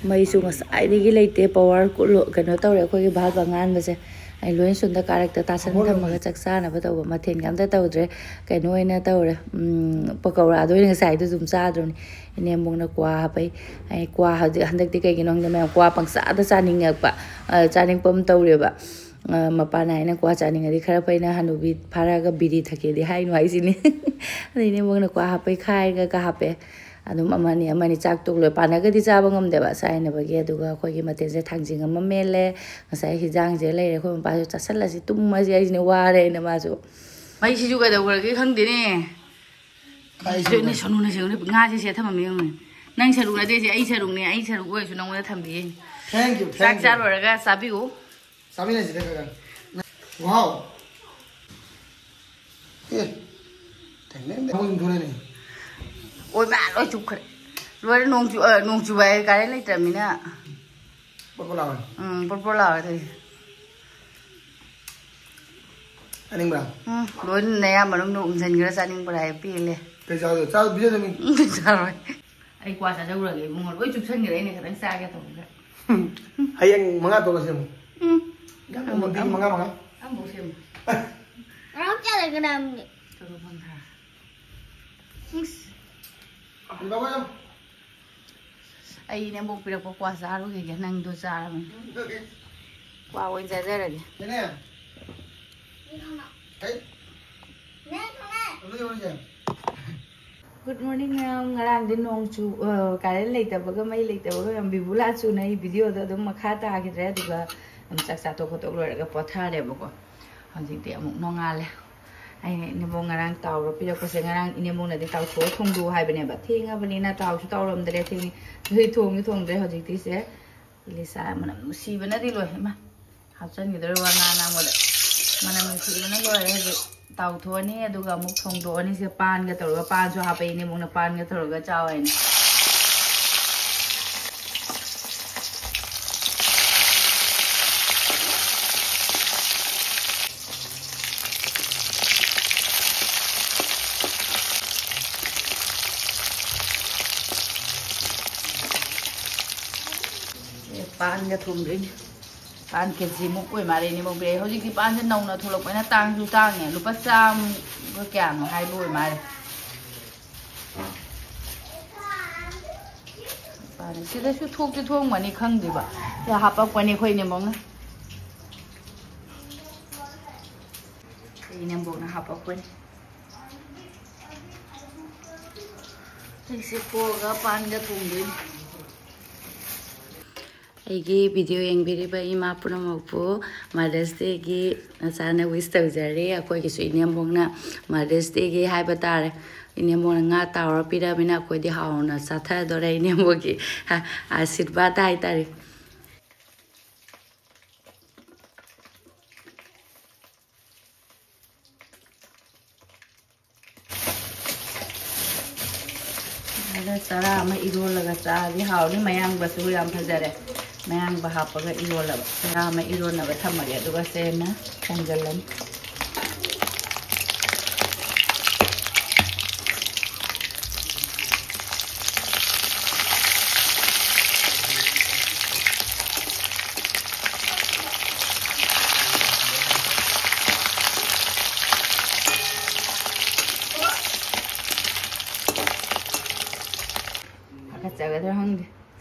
ꯃꯩꯁꯨ ꯉꯁꯥꯏꯗꯒꯤ ꯂꯩꯇꯦ, ꯄꯋꯥꯔ ꯀꯨꯠꯂꯣ-, ꯀꯩꯅꯣ ꯇꯧꯔꯦ ꯑꯩꯈꯣꯏꯒꯤ ꯚꯥꯜꯕ ꯑꯉꯥꯟꯕꯁꯦ꯫ ꯑꯩ ꯂꯣꯏ ꯁꯨꯝꯗ ꯀꯥꯔꯛꯇ ꯇꯥꯁꯟ ꯊꯝꯃꯒ ꯆꯥꯛ ꯆꯥꯅꯕ ꯇꯧꯕ, ꯃꯊꯦꯜꯒ ꯑꯝꯇ ꯇꯧꯗ꯭ꯔꯦ꯫ ꯀꯩꯅꯣ ꯑꯣꯏꯅ ꯇꯧꯔꯦ, ꯎꯝ, ꯄꯀꯧꯔꯥꯗꯣ ꯑꯣꯏꯅ ꯉꯁꯥꯏꯗꯣ ꯑꯗꯨꯝ ꯆꯥꯗ꯭ꯔꯣꯅꯦ꯫ ꯏꯅꯦꯝꯕꯣꯛꯅ ꯀ꯭ꯋꯥ ꯍꯥꯞꯄꯩ꯫ ꯑꯩ ꯀ꯭ꯋꯥ ꯍꯧꯖꯤꯛ ꯍꯟꯗꯛꯇꯤ ꯀꯩꯒꯤꯅꯣ ꯈꯪꯗꯦ ꯃꯌꯥꯝ ꯀ꯭ꯋꯥ ꯄꯪꯆꯥꯗ ꯆꯥꯅꯤꯡꯉꯛꯄ, ꯑ, ꯆꯥꯅꯤꯡꯕ ꯑꯃ ꯇꯧꯔꯦꯕ꯫ ꯑ, ꯃꯄꯥꯟꯅ ꯑꯩꯅ ꯀ꯭ꯋꯥ ꯆꯥꯅꯤꯡꯉꯗꯤ ꯈꯔ ꯐꯩꯅ ꯍꯅꯨꯕꯤ ꯐꯥꯔꯛꯑꯒ ꯕꯤꯔꯤ ꯊꯛꯀꯦꯗꯤ ꯍꯥꯏꯅꯨ ꯍꯥꯏꯁꯤꯅꯤ꯫ ꯑꯗꯩ ꯏꯅꯦꯝꯕꯣꯛꯅ ꯀ꯭ꯋꯥ ꯍꯥꯞꯄꯩ ꯈꯥꯏꯔꯒ ꯍꯥꯞꯄꯦ꯫ ꯑꯗꯨꯝ ꯑꯃꯅꯤ ꯑꯃꯅꯤ ꯆꯥꯛ ꯇꯣꯛ ꯂꯣꯏ ꯄꯥꯟꯅꯒꯗꯤ ꯆꯥꯕ ꯉꯝꯗꯦꯕ ꯆꯥꯏꯅꯕꯒꯤ꯫ ꯑꯗꯨꯒ ꯑꯩꯈꯣꯏꯒꯤ ꯃꯊꯦꯜꯁꯦ ꯊꯥꯡꯖꯤꯡ ꯑꯃ ꯃꯦꯠꯂꯦ, ꯉꯁꯥꯏ ꯍꯤꯟꯖꯥꯡꯁꯦ ꯂꯩꯔꯦ꯫ ꯑꯩꯈꯣꯏ ꯃꯄꯥꯁꯨ ꯆꯥꯁꯜꯂꯁꯤ ꯇꯨꯝꯃꯁꯤ ꯍꯥꯏꯁꯤꯅꯦ, ꯋꯥꯔꯦꯅ ꯃꯥꯁꯨ꯫ ꯃꯩꯁꯤꯁꯨ ꯀꯩꯗꯧꯈ꯭ꯔꯒꯦ ꯈꯪꯗꯦꯅꯦ꯫ ꯀꯥꯏ ꯁꯤꯗ ꯁꯣꯝꯗ? ꯁꯅꯨꯅ ꯁꯤꯗ ꯉꯥꯁꯦ ꯁꯤꯗ ꯊꯝꯃꯝꯃꯤ ꯌꯦꯡꯉꯨꯅꯦ꯫ ꯅꯪ ꯁꯔꯨꯛ ꯅꯠꯇꯦ ꯁꯤ, ꯑꯩ ꯁꯔꯨꯛꯅꯦ꯫ ꯑꯩ ꯁꯔꯨꯛ ꯑꯣꯏꯔꯁꯨ ꯅꯪꯉꯣꯟꯗ ꯊꯝꯕꯤꯌꯦ꯫ Thank you, ꯆꯥꯛ thank you. ꯆꯥ ꯂꯣꯏꯔꯒ ꯆꯥꯕꯤꯌꯨ꯫ ꯆꯥꯃꯤꯟꯅꯁꯤꯗ ꯈꯔ ꯈꯔ꯫ Wow. ꯑꯦ, ꯊꯦꯡꯅꯩ, ꯊꯦꯡꯅꯩ꯫ ꯑꯃꯨꯛ ꯊꯣꯛꯂꯛꯑꯦꯅꯦ꯫ ꯑꯣꯏꯃꯥ ꯂꯣꯏ ꯆꯨꯞꯈ꯭ꯔꯦ꯫ ꯂꯣꯏꯔꯦ, ꯅꯣꯡ ꯆꯨ-, ꯑ, ꯅꯣꯡ ꯆꯨꯕ ꯍꯥꯏ ꯀꯥꯔꯦꯟ ꯂꯩꯇ꯭ꯔꯕꯅꯤꯅ꯫ ꯄꯣꯠ ꯄꯣꯠ ꯂꯥꯎꯔꯦ꯫ ꯎꯝ, ꯄꯣꯠ ꯄꯣꯠ ꯂꯥꯎꯔꯦ ꯇꯧꯔꯤꯁꯦ꯫ ꯆꯥꯅꯤꯡꯕ꯭ꯔꯥ? ꯎꯝ, ꯂꯣꯏꯅ ꯅꯌꯥ ꯃꯅꯨꯡꯗ ꯎꯝꯁꯤꯟꯈ꯭ꯔ ꯆꯥꯅꯤꯡꯕ꯭ꯔꯥ ꯍꯥꯏ ꯄꯦꯜꯂꯦ꯫ ꯀꯩ ꯆꯥꯗꯣꯏ? ꯆꯥ-, ꯄꯤꯖꯗꯣꯏꯅꯤ꯫ ꯎꯝ, ꯆꯥꯔꯣꯏ꯫ ꯑꯩ ꯀ꯭ꯋꯥ ꯆꯥꯖꯧꯔꯒꯦ ꯏꯕꯨꯡꯉꯣ, ꯂꯣꯏ ꯆꯨꯞꯁꯟꯈ꯭ꯔꯦ ꯑꯩꯅ ꯈꯤꯇꯪ ꯆꯥꯒꯦ ꯇꯧꯕꯗ꯫ ꯍꯌꯦꯡ ꯃꯉꯥ ꯇꯧꯔꯁꯦ ꯑꯃꯨꯛ꯫ ꯎꯝ꯫ ꯌꯥꯝ ꯑꯃꯨꯛ, ꯅꯨꯄꯤ ꯑꯃꯨꯛ, ꯃꯉꯥ ꯃꯉꯥ꯫ ꯑꯃꯨꯛ ꯁꯦꯝꯃꯨ꯫ ꯉꯔꯥꯡ ꯀꯌꯥ ꯂꯩꯒꯅꯤ ꯍꯥꯏꯕꯅꯤ? ꯇꯔꯨꯛ ꯃꯈꯥꯏ꯫ ꯏꯁ꯫ ꯂꯨꯄꯥ ꯀꯌꯥ? ꯑꯩ ꯏꯅꯦꯝꯕꯣꯛ ꯄꯤꯔꯛꯄ ꯀ꯭ꯋꯥ ꯆꯥꯔꯨꯈꯤꯒꯦ, ꯅꯪꯗꯣ ꯆꯥꯔꯕꯅꯤ꯫ ꯎꯝ, okay꯫ ꯀ꯭ꯋꯥ ꯑꯣꯏꯅ ꯆꯥꯖꯔꯒꯦ꯫ ꯅꯦꯅꯦ꯫ ꯍꯩ꯫ ꯑꯗꯨꯗꯤ ꯍꯣꯔꯦꯟꯁꯦ꯫ Good morning ꯃꯌꯥꯝ꯫ ꯉꯔꯥꯡꯗꯤ ꯅꯣꯡ ꯆꯨ-, ꯑ, ꯀꯥꯔꯦꯟ ꯂꯩꯇꯕꯒ ꯃꯩ ꯂꯩꯇꯕꯒ ꯃꯌꯥꯝ ꯕꯤꯕꯨꯂꯥ ꯆꯨꯅ ꯑꯩ videoꯗꯣ ꯑꯗꯨꯝ ꯃꯈꯥ ꯇꯥꯈꯤꯗ꯭ꯔꯦ꯫ ꯑꯗꯨꯒ ꯑꯗꯨꯝ ꯆꯥꯛ ꯆꯥꯊꯣꯛ ꯈꯣꯠꯇꯣꯛ ꯂꯣꯏꯔꯒ ꯄꯣꯊꯥꯔꯦꯕꯀꯣ꯫ ꯍꯧꯖꯤꯛꯇꯤ ꯑꯃꯨꯛ ꯅꯣꯡꯉꯥꯜꯂꯦ꯫ ꯑꯩꯅ ꯏꯅꯦꯝꯕꯣꯛ ꯉꯔꯥꯡ ꯇꯥꯎꯔ ꯄꯤꯔꯛꯄꯁꯦ, ꯉꯔꯥꯡ ꯏꯅꯦꯝꯕꯣꯛꯅꯗꯤ ꯇꯥꯎꯊꯣꯛꯑ ꯊꯣꯡꯗꯣꯛꯑꯣ ꯍꯥꯏꯕꯅꯦꯕ꯫ ꯊꯦꯡꯉꯕꯅꯤꯅ ꯇꯥꯎꯁꯨ ꯇꯥꯎꯔꯝꯗ꯭ꯔꯦ, ꯊꯦꯡꯉꯦ꯫ ꯑꯗꯨꯗꯤ ꯊꯣꯡꯁꯨ ꯊꯣꯡꯗ꯭ꯔꯦ꯫ ꯍꯧꯖꯤꯛꯇꯤ ꯁꯦ ꯏꯂꯤꯁꯥ ꯃꯅꯝ ꯅꯨꯡꯁꯤꯕꯅꯗꯤ ꯂꯣꯏ꯫ ꯏꯃꯥ, ꯍꯥꯞꯆꯟꯈꯤꯗꯣꯔꯦ ꯋꯥ ꯉꯥꯡ ꯉꯥꯡꯕꯗ꯫ ꯃꯅꯝ ꯅꯨꯡꯁꯤꯕꯅ ꯂꯣꯏꯔꯦ꯫ ꯍꯧꯖꯤꯛ ꯇꯥꯎꯊꯣꯛꯑꯅꯤ, ꯑꯗꯨꯒ ꯑꯃꯨꯛ ꯊꯣꯡꯗꯣꯛꯑꯅꯤ꯫ ꯁꯦ ꯄꯥꯟꯒ ꯇꯧꯔꯒ, ꯄꯥꯟꯁꯨ ꯍꯥꯞꯄꯛꯏꯅꯦ, ꯏꯕꯨꯡꯅ ꯄꯥꯟꯒ ꯇꯧꯔꯒ ꯆꯥꯎ ꯍꯥꯏꯅ꯫ ꯁꯦ ꯄꯥꯟꯒ ꯊꯣꯡꯗꯣꯏꯅꯦ꯫ ꯄꯥꯟ ꯀꯦꯖꯤꯃꯨꯛ ꯑꯣꯏ ꯃꯥꯜꯂꯦ ꯏꯅꯦꯝꯕꯣꯛ ꯄꯤꯔꯛꯏ꯫ ꯍꯧꯖꯤꯛꯇꯤ ꯄꯥꯟꯁꯦ ꯅꯧꯅ ꯊꯣꯛꯂꯛꯄꯅꯤꯅ ꯇꯥꯡꯁꯨ ꯇꯥꯡꯉꯦ꯫ ꯂꯨꯄꯥ ꯆꯥꯝꯃꯒ ꯀꯌꯥꯅꯣ ꯍꯥꯏꯕ ꯑꯣꯏ ꯃꯥꯜꯂꯦ꯫ ꯄꯥꯟ ꯁꯤꯗꯁꯨ ꯊꯣꯛꯇꯤ ꯊꯣꯛꯑꯝꯒꯅꯤ ꯈꯪꯗꯦꯕ꯫ ꯁꯤꯗ ꯍꯥꯄꯛꯄꯅꯤ ꯑꯩꯈꯣꯏ ꯏꯅꯦꯝꯕꯣꯛꯅ꯫ ꯑꯩꯈꯣꯏ ꯏꯅꯦꯝꯕꯣꯛꯅ ꯍꯥꯄꯛꯄꯅꯤ꯫ ꯁꯤꯁꯦ ꯀꯣꯛꯑꯒ ꯄꯥꯟꯒ ꯊꯣꯡꯗꯣꯏꯅꯤ꯫ ꯑꯩꯒꯤ ꯚꯤꯗꯤꯑꯣ ꯌꯦꯡꯕꯤꯔꯤꯕ ꯏꯃꯥ ꯄꯨꯝꯅꯃꯛꯄꯨ Mother's Dayꯒꯤ ꯅꯆꯥꯅ wish ꯇꯧꯖꯔꯤ꯫ ꯑꯩꯈꯣꯏꯒꯤꯁꯨ ꯏꯅꯦꯝꯕꯣꯛꯅ Mother's Dayꯒꯤ ꯍꯥꯏꯕ ꯇꯥꯔꯦ, ꯏꯅꯦꯝꯕꯣꯛꯅ ꯉꯥ ꯇꯥꯎꯔ ꯄꯤꯔꯕꯅꯤꯅ ꯑꯩꯈꯣꯏꯗꯤ ꯍꯥꯎꯅ ꯆꯥꯊꯗꯣꯔꯦ ꯏꯅꯦꯝꯕꯣꯛꯀꯤ ꯑꯥꯁꯤꯔꯕꯥꯗ ꯍꯥꯏꯇꯥꯔꯦ꯫ ꯑꯗ ꯆꯔꯥ ꯑꯃ ꯏꯔꯣꯜꯂꯒ ꯆꯥꯔꯗꯤ ꯍꯥꯎꯅꯤ꯫ ꯃꯌꯥꯡꯕꯁꯨ ꯌꯥꯝ ꯐꯖꯔꯦ꯫ ꯃꯌꯥꯡꯕ ꯍꯥꯞꯄꯒ ꯏꯔꯣꯜꯂꯕ꯫ ꯆꯔꯥ ꯑꯃ ꯏꯔꯣꯟꯅꯕ ꯊꯝꯃꯒꯦ, ꯑꯗꯨꯒ ꯆꯦꯡꯅ ꯊꯣꯡꯖꯤꯜꯂꯅꯤ꯫ ꯍꯥꯀꯠꯆꯒꯗ꯭ꯔꯥ ꯈꯪꯗꯦ꯫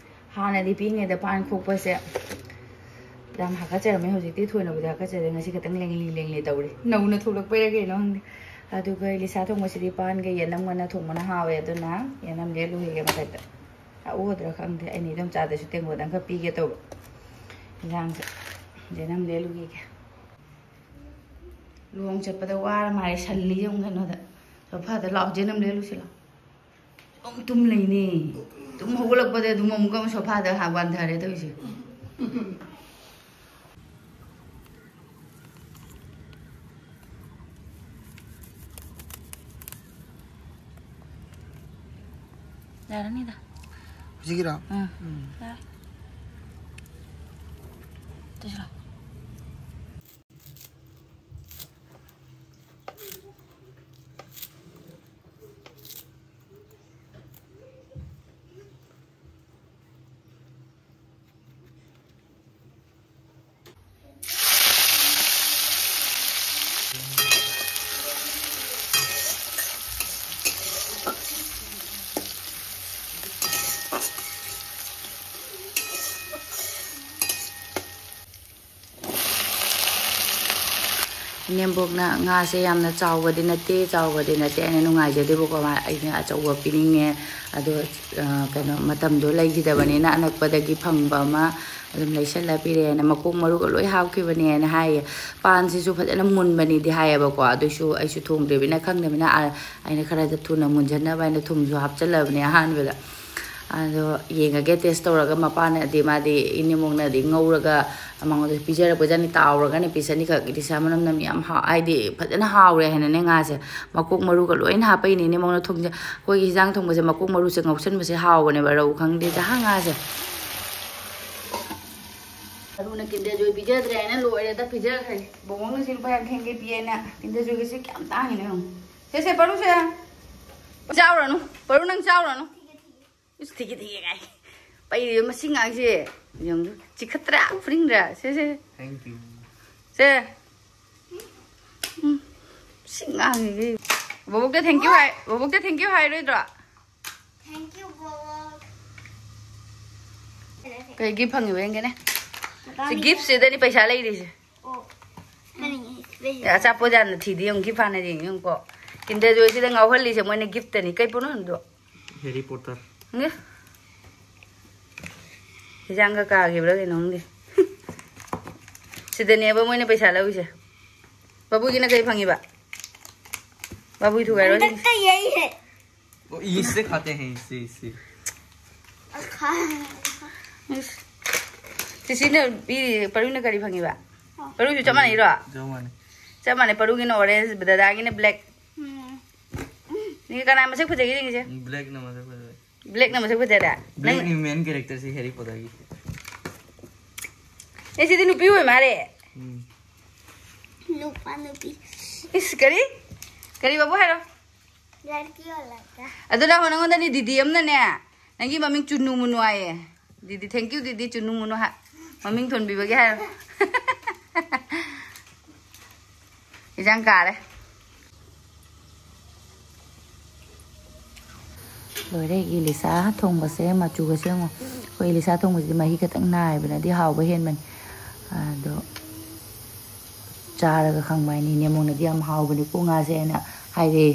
ꯍꯥꯟꯅꯗꯤ ꯄꯤꯛꯏꯉꯩꯗ ꯄꯥꯟ ꯈꯣꯛꯄꯁꯦ ꯌꯥꯝ ꯍꯥꯀꯠꯆꯔꯝꯃꯦ꯫ ꯍꯧꯖꯤꯛꯇꯤ ꯊꯣꯏꯅꯕꯨꯗꯤ ꯍꯥꯀꯠꯆꯗꯦ꯫ ꯉꯁꯤ ꯈꯛꯇꯪ ꯂꯦꯡꯂꯤ ꯂꯦꯡꯂꯤ ꯇꯧꯔꯤ꯫ ꯅꯧꯅ ꯊꯣꯛꯂꯛꯄꯩꯔꯥ ꯀꯩꯅꯣ ꯈꯪꯗꯦ꯫ ꯑꯗꯨꯒ ꯏꯂꯤꯁꯥ ꯊꯣꯡꯕꯁꯤꯗꯤ ꯄꯥꯟꯒ ꯌꯦꯅꯝꯒꯅ ꯊꯣꯡꯕꯅ ꯍꯥꯎꯋꯦ꯫ ꯑꯗꯨꯅ ꯌꯦꯅꯝ ꯂꯦꯜꯂꯨꯈꯤꯒꯦ ꯃꯊꯛꯇ꯫ ꯍꯥꯎꯒꯗ꯭ꯔꯥ ꯈꯪꯗꯦ꯫ ꯑꯩꯅ ꯏꯗꯣꯝꯆꯥꯗꯁꯨ ꯇꯦꯡꯀꯣꯠ ꯑꯃꯈꯛ ꯄꯤꯒꯦ ꯇꯧꯕ ꯏꯟꯖꯥꯡꯁꯦ꯫ ꯌꯦꯅꯝ ꯂꯦꯜꯂꯨꯈꯤꯒꯦ꯫ ꯂꯨꯍꯣꯡ ꯆꯠꯄꯗ ꯋꯥꯔ ꯃꯥꯜꯂꯦ, ꯁꯜꯂꯤ ꯌꯦꯡꯉꯨ ꯀꯩꯅꯣꯗ꯫ ꯁꯣꯐꯥꯗ ꯂꯥꯛꯑꯣ, ꯆꯦ ꯅꯝ ꯂꯦꯜꯂꯨꯁꯤ ꯂꯥꯛꯑꯣ꯫ ꯑꯗꯨꯝ ꯇꯨꯝ ꯂꯩꯅꯦ꯫ ꯇꯨꯝ ꯍꯧꯒꯠꯂꯛꯄꯗ ꯑꯗꯨꯝ ꯑꯃꯨꯛꯀ ꯑꯃꯨꯛ ꯁꯣꯐꯥꯗ ꯍꯥ-, ꯋꯥꯟꯊꯔꯦ ꯇꯧꯔꯤꯁꯦ꯫ ꯌꯥꯔꯅꯤꯗ꯫ ꯍꯧꯖꯤꯛꯀꯤꯔꯣ? ꯎꯝ꯫ ꯎꯝ꯫ ꯌꯥꯔꯦ꯫ ꯇꯧꯁꯤꯜꯂꯣ꯫ ꯏꯅꯦꯝꯕꯣꯛꯅ ꯉꯥꯁꯦ ꯌꯥꯝꯅ ꯆꯥꯎꯕꯗꯤ ꯅꯠꯇꯦ, ꯆꯥꯎꯕꯗꯤ ꯅꯠꯇꯦ, ꯑꯩꯅ ꯅꯨꯡꯉꯥꯏꯖꯗꯦꯕꯀꯣ, ꯃꯥ, ꯑꯩꯅ ꯑꯆꯧꯕ ꯄꯤꯅꯤꯡꯉꯦ, ꯑꯗꯣ, ꯑ, ꯀꯩꯅꯣ, ꯃꯇꯝꯗꯣ ꯂꯩꯈꯤꯗꯕꯅꯤꯅ ꯑꯅꯛꯄꯗꯒꯤ ꯐꯪꯕ ꯑꯃ ꯑꯗꯨꯝ ꯂꯩꯁꯜꯂ ꯄꯤꯔꯛꯑꯦꯅ, ꯃꯀꯣꯛ ꯃꯔꯨꯒ ꯂꯣꯏ ꯍꯥꯞꯈꯤꯕꯅꯦꯅ ꯍꯥꯏꯌꯦ꯫ ꯄꯥꯟꯁꯤꯁꯨ ꯐꯖꯅ ꯃꯨꯟꯕꯅꯤꯗꯤ ꯍꯥꯏꯌꯦꯕꯀꯣ, ꯑꯗꯨꯁꯨ ꯑꯩꯁꯨ ꯊꯣꯡꯗ꯭ꯔꯤꯕꯅꯤꯅ ꯈꯪꯗꯕꯅꯤꯅ, ꯑ, ꯑꯩꯅ ꯈꯔ ꯊꯨꯅ ꯃꯨꯟꯖꯟꯅꯕ ꯍꯥꯏꯅ ꯊꯨꯝꯁꯨ ꯍꯥꯞꯆꯜꯂꯕꯅꯦ ꯑꯍꯥꯟꯕꯗ꯫ ꯑꯗꯣ ꯌꯦꯡꯉꯒꯦ, ꯇꯦꯁ ꯇꯧꯔꯒ, ꯃꯄꯥꯅꯗꯤ, ꯃꯥꯗꯤ ꯏꯅꯦꯝꯕꯣꯛꯅꯗꯤ ꯉꯧꯔꯒ ꯃꯉꯣꯟꯗ ꯄꯤꯖꯔꯛꯄꯖꯥꯠꯅꯤ, ꯇꯥꯎꯔꯒꯅꯦ, ꯄꯤꯁ ꯑꯅꯤꯈꯛ ꯏꯂꯤꯁꯥ ꯃꯅꯝ ꯅꯝ ꯌꯥꯝ ꯍꯥꯎ-, ꯍꯥꯏꯗꯤ ꯐꯖꯅ ꯍꯥꯎꯔꯦ ꯍꯥꯏꯅꯅꯦ, ꯉꯥꯁꯦ ꯃꯀꯣꯛ ꯃꯔꯨꯒ ꯂꯣꯏꯅ ꯍꯥꯞꯄꯛꯏꯅꯦ ꯏꯅꯦꯝꯕꯣꯛꯅ ꯊꯣꯡꯖ-, ꯑꯩꯈꯣꯏꯒꯤ ꯍꯤꯟꯖꯥꯡ ꯊꯣꯡꯕꯁꯦ ꯃꯀꯣꯛ ꯃꯔꯨꯁꯦ ꯉꯧꯁꯟꯕꯁꯦ ꯍꯥꯎꯕꯅꯦꯕ, ꯔꯧ ꯈꯪꯗꯦ, ꯖꯍꯥ ꯉꯥꯁꯦ꯫ ꯑꯔꯨꯅ ꯀꯤꯟꯗꯔ ꯖꯣꯏ ꯄꯤꯖꯗ꯭ꯔꯦ ꯍꯥꯏꯅ ꯂꯣꯏꯔꯦꯗ, ꯄꯤꯖꯈ꯭ꯔꯦ꯫ ꯕꯣꯕꯣꯛꯅ ꯁꯤ ꯂꯨꯄꯥ ꯌꯥꯡꯈꯩ ꯌꯥꯡꯈꯩ ꯄꯤꯌꯦꯅ ꯀꯤꯟꯗꯔ ꯖꯣꯏꯒꯁꯦ ꯀꯌꯥꯝ ꯇꯥꯡꯉꯤꯅꯣ ꯌꯦꯡꯉꯨ꯫ ꯁꯦ, ꯁꯦ, ꯄꯔꯨ ꯁꯦ꯫ ꯆꯥꯎꯔꯅꯨ꯫ ꯄꯔꯨ, ꯅꯪ ꯆꯥꯎꯔꯅꯨ꯫ ꯏꯁ, ꯊꯤꯒꯦ, ꯊꯤꯒꯦ ꯀꯥꯏ꯫ ꯄꯩꯔꯤꯕ ꯃꯁꯤ ꯉꯥꯡꯁꯦ꯫ ꯌꯦꯡꯉꯨ, ꯆꯤꯈꯠꯇ꯭ꯔꯥ? ꯐꯨꯅꯤꯡꯗ꯭ꯔꯥ? ꯁꯦ, ꯁꯦ꯫ Thank you꯫ ꯁꯦ꯫ ꯎꯝ꯫ ꯁꯤ ꯉꯥꯡꯁꯤꯗꯤ꯫ ꯕꯣꯕꯣꯛꯇ thank you high-, ꯕꯣꯕꯣꯛꯇ thank you ꯍꯥꯏꯔꯣꯏꯗ꯭ꯔꯣ? Thank you, ꯕꯣꯕꯣꯛ꯫ ꯀꯩ gift ꯐꯪꯉꯤꯕ ꯌꯦꯡꯒꯦꯅꯦ꯫ ꯁꯤ ꯃꯇꯥꯡ gift ꯁꯤꯗꯅꯤ ꯄꯩꯁꯥ ꯂꯩꯔꯤꯁꯦ꯫ ꯑꯣ꯫ ꯀꯔꯤ? ꯑꯦ, ꯑꯆꯥꯄꯣꯠ ꯌꯥꯝꯅ ꯊꯤꯗꯤ ꯌꯦꯡꯉꯨ, gift ꯍꯥꯟꯅ ꯌꯦꯡꯉꯨ, ꯌꯦꯡꯉꯨꯀꯣ꯫ Kinder Joy ꯁꯤꯗ ꯉꯥꯎꯍꯜꯂꯤꯁꯦ ꯃꯣꯏꯅ gift ꯇꯅꯤ꯫ ꯀꯩ ꯄꯣꯠꯅꯣ ꯍꯪꯗꯣ? Harry Potter꯫ ꯏ? ꯍꯤꯟꯖꯥꯡꯒ ꯀꯥꯈꯤꯕ꯭ꯔꯥ ꯀꯩꯅꯣ ꯈꯪꯗꯦ꯫ ꯁꯤꯗꯅꯦꯕ ꯃꯣꯏꯅ ꯄꯩꯁꯥ ꯂꯧꯔꯤꯁꯦ꯫ ꯕꯥꯕꯨꯒꯤꯅ ꯀꯩ ꯐꯪꯉꯤꯕ? ꯕꯥꯕꯨꯒꯤ ꯊꯨꯒꯥꯏꯔꯣ ꯑꯗꯨꯗꯤ꯫ अंदर का यही है। वो इससे खाते हैं, इससे, इससे। अच्छा। ꯏꯁ꯫ ꯁꯤꯁꯤꯅ ꯄꯤꯔꯤ, ꯄꯔꯨꯅ ꯀꯔꯤ ꯐꯪꯉꯤꯕ? ꯑꯣ꯫ ꯄꯔꯨꯁꯨ ꯆꯞ ꯃꯥꯟꯅꯩꯔꯣ? ꯆꯞ ꯃꯥꯟꯅꯩ꯫ ꯆꯞ ꯃꯥꯟꯅꯩ, ꯄꯔꯨꯒꯤꯅ orange, ꯗꯗꯥꯒꯤꯅ black꯫ ꯎꯝ꯫ ꯅꯪꯒꯤ ꯀꯅꯥ ꯃꯁꯛ ꯐꯖꯒꯦ ꯌꯦꯡꯒꯦꯁꯦ? Black ꯅ ꯃꯁꯛ ꯐꯖꯩ꯫ Black ꯅ ꯃꯁꯛ ꯐꯖꯔꯦ? Black ꯅꯪ ꯅꯤ main character ꯁꯤ Harry Potter ꯒꯤ꯫ ꯑꯦ, ꯁꯤꯗꯤ ꯅꯨꯄꯤ ꯑꯣꯏ ꯃꯥꯜꯂꯦ꯫ ꯎꯝ꯫ ꯅꯨꯄꯥ ꯅꯨꯄꯤ꯫ ꯏꯁ, ꯀꯔꯤ? ꯀꯔꯤ ꯕꯥꯕꯨ ꯍꯥꯏꯔꯣ? ꯂꯔꯀꯤ ꯑꯣ ꯂꯔꯀꯥ꯫ ꯑꯗꯨ ꯂꯥꯛꯑꯣ, ꯅꯪꯉꯣꯟꯗꯅꯤ ꯗꯤꯗꯤ ꯑꯃꯅꯅꯦ, ꯅꯪꯒꯤ ꯃꯃꯤꯡ ꯆꯨꯅꯨ ꯃꯨꯅꯨ ꯍꯥꯏꯌꯦ꯫ ꯗꯤꯗꯤ, thank you ꯗꯤꯗꯤ, ꯆꯨꯅꯨ ꯃꯨꯅꯨ ꯍꯥꯏ-, ꯃꯃꯤꯡ ꯊꯣꯟꯕꯤꯕꯒꯤ ꯍꯥꯏꯔꯣ꯫ ꯏꯟꯖꯥꯡ ꯀꯥꯔꯦ꯫ ꯂꯣꯏꯔꯦ, ꯏꯂꯤꯁꯥ ꯊꯣꯡꯕꯁꯦ ꯃꯆꯨꯒꯁꯦ ꯌꯦꯡꯉꯣ꯫ ꯑꯩꯈꯣꯏ ꯏꯂꯤꯁꯥ ꯊꯣꯡꯕꯁꯤꯗꯤ ꯃꯍꯤ ꯈꯛꯇꯪ ꯅꯥꯏꯕꯅꯗꯤ ꯍꯥꯎꯕ ꯍꯦꯟꯕꯅꯤ꯫ ꯑꯗꯣ ꯆꯥꯔꯒ ꯈꯪꯕ ꯍꯥꯏꯅꯤ, ꯏꯅꯦꯝꯕꯣꯛꯅꯗꯤ ꯌꯥꯝ ꯍꯥꯎꯕꯅꯤꯀꯣ ꯉꯥꯁꯦ ꯍꯥꯏꯅ ꯍꯥꯏꯔꯦ꯫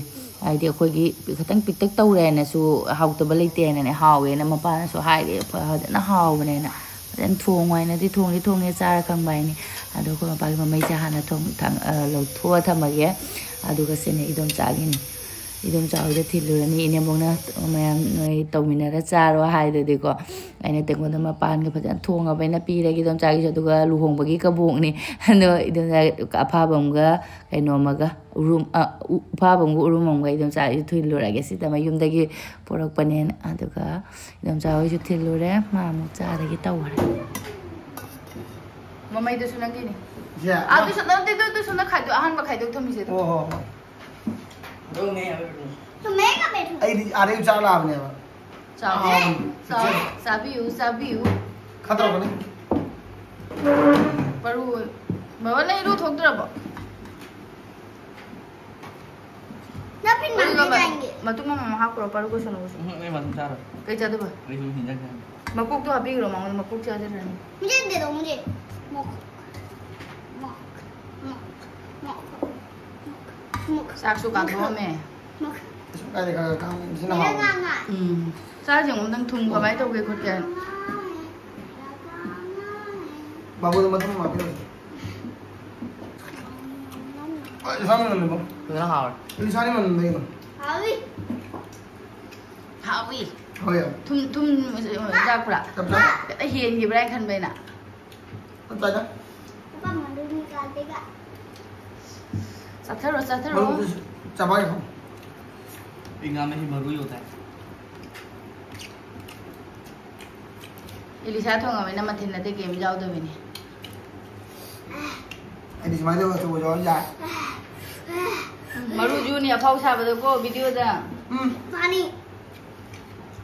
ꯍꯥꯏꯗꯤ ꯑꯩꯈꯣꯏꯒꯤ ꯈꯤꯇꯪ ꯄꯤꯛꯇꯛ ꯇꯧꯔꯦ ꯍꯥꯏꯅꯁꯨ ꯍꯥꯎꯇꯕ ꯂꯩꯇꯦ ꯍꯥꯏꯅꯅꯦ, ꯍꯥꯎꯋꯦꯅ ꯃꯄꯥꯅꯁꯨ ꯍꯥꯏꯔꯦ, ꯐꯖꯅ ꯍꯥꯎꯕꯅꯦꯅ꯫ ꯐꯖꯅ ꯊꯣꯡꯉꯨ ꯍꯥꯏꯅꯗꯤ ꯊꯣꯡꯗꯤ ꯊꯣꯡꯉꯦ, ꯆꯥꯔ ꯈꯪꯕ ꯍꯥꯏꯅꯤ꯫ ꯑꯗꯣ ꯑꯩꯈꯣꯏ ꯃꯄꯥꯒꯤ ꯃꯃꯩꯁꯦ ꯍꯥꯟꯅ ꯊꯣꯡ-, ꯊꯥꯡ-, ꯑ, ꯂꯧꯊꯣꯛꯑ ꯊꯝꯃꯒꯦ꯫ ꯑꯗꯨꯒ ꯁꯤꯅ ꯏꯗꯣꯝꯆꯥꯒꯤꯅꯤ꯫ ꯏꯗꯣꯝꯆꯥ ꯍꯣꯏꯗ ꯊꯤꯜꯂꯨꯔꯅꯤ꯫ ꯏꯅꯦꯝꯕꯣꯛꯅ ꯃꯌꯥꯝ ꯅꯣꯏ ꯇꯧꯃꯤꯟꯅꯔ ꯆꯥꯔꯣ ꯍꯥꯏꯗꯨꯗꯤꯀꯣ, ꯑꯩꯅ ꯇꯦꯡꯀꯣꯠꯇ ꯃꯄꯥꯟꯒ ꯐꯖꯅ ꯊꯣꯡꯉꯕ ꯑꯩꯅ ꯄꯤꯔꯒꯦ ꯏꯗꯣꯝꯆꯥꯒꯤꯁꯨ꯫ ꯑꯗꯨꯒ ꯂꯨꯍꯣꯡꯕꯒꯤ ꯀꯕꯣꯛꯅꯤ꯫ ꯑꯗꯣ ꯏꯗꯣꯝꯆꯥ ꯑꯐꯥꯕ ꯑꯃꯒ ꯀꯩꯅꯣꯝꯃꯒ, ꯎꯔꯨꯝ, ꯑ, ꯎ-, ꯎꯐꯥꯕ ꯑꯃꯒ ꯎꯔꯨꯝ ꯑꯃꯒ ꯏꯗꯣꯝꯆꯥꯒꯤꯁꯨ ꯊꯤꯜꯂꯨꯔꯒꯦ꯫ ꯁꯤꯗ ꯃꯌꯨꯝꯗꯒꯤ ꯄꯣꯔꯛꯄꯅꯦꯅ꯫ ꯑꯗꯨꯒ ꯏꯗꯣꯝꯆꯥ ꯍꯣꯏꯁꯨ ꯊꯤꯜꯂꯨꯔꯦ꯫ ꯃꯥ ꯑꯃꯨꯛ ꯆꯥꯔꯒꯦ ꯇꯧꯈꯔꯦ꯫ ꯃꯃꯩꯗꯨꯁꯨ ꯅꯪꯒꯤꯅꯤ꯫ ꯁꯦ꯫ ꯑꯥ, ꯑꯗꯨꯁꯨ ꯅꯠꯇꯦ, ꯑꯗꯨ, ꯑꯗꯨꯁꯨ ꯅꯪ ꯈꯥꯏꯗꯣꯛ-, ꯑꯍꯥꯟꯕ ꯈꯥꯏꯗꯣꯛ ꯊꯝꯃꯤꯁꯦ ꯑꯗꯨ꯫ ꯑꯣ, ꯍꯣ, ꯍꯣ꯫ ꯑꯩꯗꯤ ꯑꯥꯗꯩ ꯆꯥ ꯂꯥꯛꯑꯕꯅꯦꯕ꯫ ꯆꯥꯎ꯫ ꯑꯥ, ꯆꯥꯎ꯫ ꯆꯥꯕꯤꯌꯨ, ꯆꯥꯕꯤꯌꯨ꯫ ꯈꯔ ꯇꯧꯔꯛꯀꯅꯤ꯫ ꯃꯔꯨ ꯑꯣꯏ-, ꯕꯕꯥ, ꯅꯪ ꯏꯔꯨ ꯊꯣꯛꯇ꯭ꯔꯕꯣ? ꯅꯪ ꯐꯤꯟ ꯑꯗꯨꯒ ꯃꯥꯡꯒꯦ ꯃ-, ꯇꯥꯏꯅꯦ꯫ ꯃꯇꯨꯝ ꯑꯃꯃꯝ ꯍꯥꯞꯈ꯭ꯔꯣ, ꯄꯔꯨ ꯀꯣꯏꯁꯟꯅꯕꯁꯨ꯫ ꯎꯝ, ꯑꯩ ꯃꯇꯨꯝ ꯆꯥꯔꯣꯏ꯫ ꯀꯩ ꯆꯥꯗꯣꯏꯕ? ꯑꯩꯁꯨ ꯍꯤꯟꯖꯥꯡ ꯆꯥꯅꯤ꯫ ꯃꯀꯣꯛꯇꯣ ꯍꯥꯞꯄꯤꯈ꯭ꯔꯣ ꯃꯉꯣꯟꯗ, ꯃꯀꯣꯛ ꯆꯥꯖꯔꯅꯤ꯫ ꯃꯨꯟꯖꯦ ꯗꯦꯗꯣ, ꯃꯨꯟꯖꯦ꯫ ꯃꯣꯛ꯫ ꯃꯣꯛ꯫ ꯃꯣꯛ꯫ ꯃꯣꯛ꯫ ꯃꯣꯛ꯫ ꯆꯥꯛꯁꯨ ꯀꯥꯝꯊꯣꯛꯑꯝꯃꯦ꯫ ꯃꯣꯛ꯫ ꯑꯁ, ꯀꯥꯏꯗꯩ ꯈꯔ ꯈꯔ ꯀꯥꯝꯃꯤ? ꯁꯤꯅ ꯍꯥꯎꯋꯦ꯫ ꯎꯝ꯫ ꯆꯥꯁꯦ ꯑꯃꯨꯛꯇꯪ ꯊꯨꯝ ꯀꯃꯥꯏꯅ ꯇꯧꯒꯦ ꯈꯣꯠꯀꯦ ꯍꯥꯏꯅ꯫ ꯕꯥꯕꯨꯗ ꯃꯇꯨꯝ ꯑꯃ ꯍꯥꯞꯄꯤꯔꯣ꯫ ꯑ, ꯏꯁꯥ ꯃꯅꯝ ꯅꯝꯃꯦꯕꯣ꯫ ꯐꯖꯅ ꯍꯥꯎꯔꯦ꯫ ꯏꯁꯥꯅꯤ ꯃꯅꯝ ꯅꯝꯃꯦ ꯀꯩꯅꯣ꯫ ꯍꯥꯎꯏ꯫ ꯍꯥꯎꯏ꯫ ꯍꯣꯏ꯫ ꯊꯨꯝ, ꯊꯨꯝ ꯌꯥꯛꯄ꯭ꯔꯥ? ꯆꯞ ꯆꯥꯏ꯫ ꯈꯤꯇꯪ ꯍꯦꯟꯈꯤꯕ꯭ꯔꯥ ꯍꯥꯏꯅ ꯈꯟꯕ ꯑꯩꯅ꯫ ꯆꯞ ꯆꯥꯏꯗ꯫ ꯆꯥꯊꯔꯣ, ꯆꯥꯊꯔꯣ꯫ ꯃꯔꯨꯗꯨꯁꯨ ꯆꯥꯕ ꯌꯥꯏ꯫ ꯑꯩ ꯉꯥ ꯃꯍꯤ ꯃꯔꯨ ꯌꯧꯗꯥꯏ? ꯏꯂꯤꯁꯥ ꯊꯣꯡꯉꯕꯅꯤꯅ ꯃꯊꯦꯜ ꯑꯇꯩ ꯀꯩꯝ ꯌꯥꯎꯗꯕꯤꯅꯤ꯫ ꯑꯩꯗꯤ ꯁꯨꯃꯥꯏꯅ ꯇꯧꯔꯒ ꯑꯆꯧꯕ ꯌꯥꯎꯔ ꯌꯥꯏ꯫ ꯃꯔꯨꯁꯨꯅꯤ ꯑꯐꯥꯎ ꯁꯥꯕꯗꯀꯣ, ꯚꯤꯗꯤꯑꯣꯗ꯫ ꯎꯝ꯫ ꯃꯥꯅꯤ꯫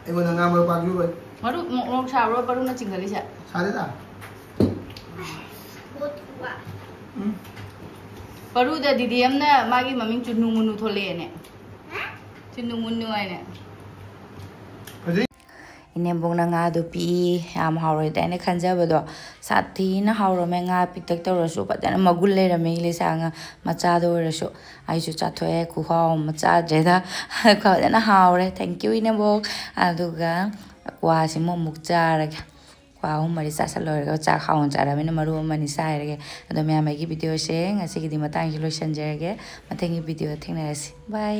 ꯑꯩꯉꯣꯟꯗ ꯉꯥ ꯃꯔꯨ ꯄꯥꯛꯄꯤꯔꯣꯏ꯫ ꯃꯔꯨ ꯃꯣ-, ꯃꯣꯔꯣꯛ ꯁꯥꯕ꯭ꯔꯣ, ꯄꯔꯨꯅ ꯆꯤꯡꯈꯠꯂꯤꯁꯦ? ꯁꯥꯗꯦꯗ꯫ ꯎꯝ꯫ ꯄꯔꯨꯗ ꯗꯤꯗꯤ ꯑꯃꯅ ꯃꯥꯒꯤ ꯃꯃꯤꯡ ꯆꯨꯟꯅꯨ ꯃꯨꯟꯅꯨ ꯊꯣꯂꯛꯑꯦꯅꯦ꯫ ꯆꯨꯟꯅꯨ ꯃꯨꯟꯅꯨ ꯍꯥꯏꯅ꯫ ꯍꯧꯖꯤꯛ ꯏꯅꯦꯝꯕꯣꯛꯅ ꯉꯥꯗꯨ ꯄꯤꯛꯏ, ꯌꯥꯝ ꯍꯥꯎꯔꯣꯏꯗ꯭ꯔꯥ ꯍꯥꯏꯅ ꯈꯟꯖꯕꯗꯣ, ꯁꯥꯊꯤꯅ ꯍꯥꯎꯔꯝꯃꯦ꯫ ꯉꯥ ꯄꯤꯛꯇꯛ ꯇꯧꯔꯁꯨ ꯐꯖꯅ ꯃꯒꯨꯟ ꯂꯩꯔꯝꯃꯦ, ꯏꯂꯤꯁꯥ ꯉꯥ ꯃꯆꯥꯗ ꯑꯣꯏꯔꯁꯨ꯫ ꯑꯩꯁꯨ ꯆꯥꯊꯣꯛꯑꯦ, ꯈꯨꯍꯥꯎ ꯑꯃ ꯆꯥꯗ꯭ꯔꯦꯗ꯫ ꯐꯖꯅ ꯍꯥꯎꯔꯦ, thank you ꯏꯅꯦꯝꯕꯣꯛ꯫ ꯑꯗꯨꯒ ꯀ꯭ꯋꯥꯁꯤꯃ ꯑꯃꯨꯛ ꯆꯥꯔꯒꯦ꯫ ꯀ꯭ꯋꯥ ꯑꯍꯨꯝ ꯃꯔꯤ ꯆꯥꯁꯤꯜꯂꯣꯏꯔꯒ ꯆꯥꯛ ꯍꯥꯎꯅ ꯆꯥꯔꯕꯅꯤꯅ ꯃꯔꯨ ꯑꯃ ꯑꯅꯤ ꯆꯥꯏꯔꯒꯦ꯫ ꯑꯗꯣ ꯃꯌꯥꯝ, ꯑꯩꯒꯤ videoꯁꯦ ꯉꯁꯤꯒꯤꯗꯤ ꯃꯇꯥꯡꯁꯤ ꯂꯣꯏꯁꯤꯟꯖꯔꯒꯦ꯫ ꯃꯊꯪꯒꯤ videoꯗ ꯊꯦꯡꯅꯔꯁꯤ꯫ Bye꯫